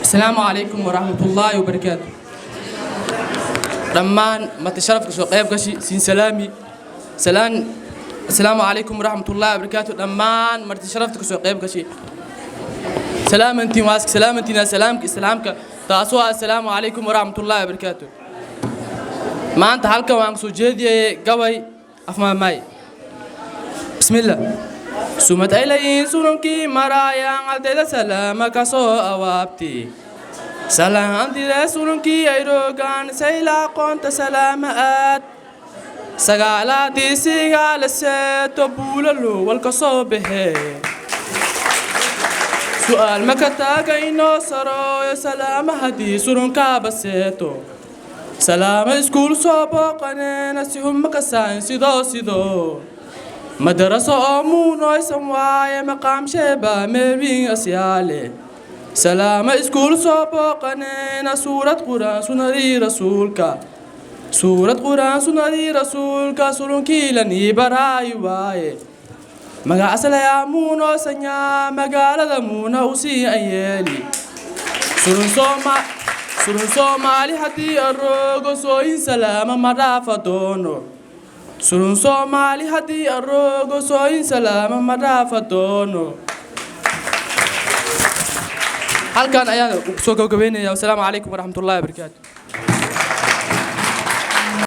Asalaamu calaykum waraxmatullaahi wabarakaatu. Dhammaan marti sharafka soo qayb gashi siin salaami salaan. Asalaamu calaykum waraxmatullaahi wabarakaatu. Dhammaan marti sharafta kasoo qayb gashi, salaamantiin waaska salaamantiin salaamka islaamka, taasoo ah assalaamu calaykum waraxmatullaahi wabarakaatu. Maanta halkan waan soo jeediyay gabay afmaamaay. Bismillah. Sumad aylayin sununkii maraayaan ardayda salaama ka soo awaabti salaantire sununkii ay roogaan sayla aqoonta salaama aad sagaalaadii sigaala seeto buulalo walka soo baxee su'aal ma ka taagaynoo sarooyo salaama haddii surunkaaba seeto salaama iskuul soo booqaneena si huma kasaan sidoo sidoo madaraso oo muunoysan waaye maqaamsheebaa meelwiin asyaale salaama iskuul soo booqaneena suurad quraan sunadii rasuulka, suurad quraan sunadii rasuulka surunkiilanii baraayi waaye magacaslayaa muunoosanyaa magaalada muuna usii an yeeli surun Soomaali haddii aroogo sooyin salaama ma dhaafa doono, surun Soomaali haddii aroogo sooyin salaama ma dhaafa doono. Halkan ayaan soo gabagabeynaya. Wasalaamu calaykum waraxmatullahi wabarakaatu.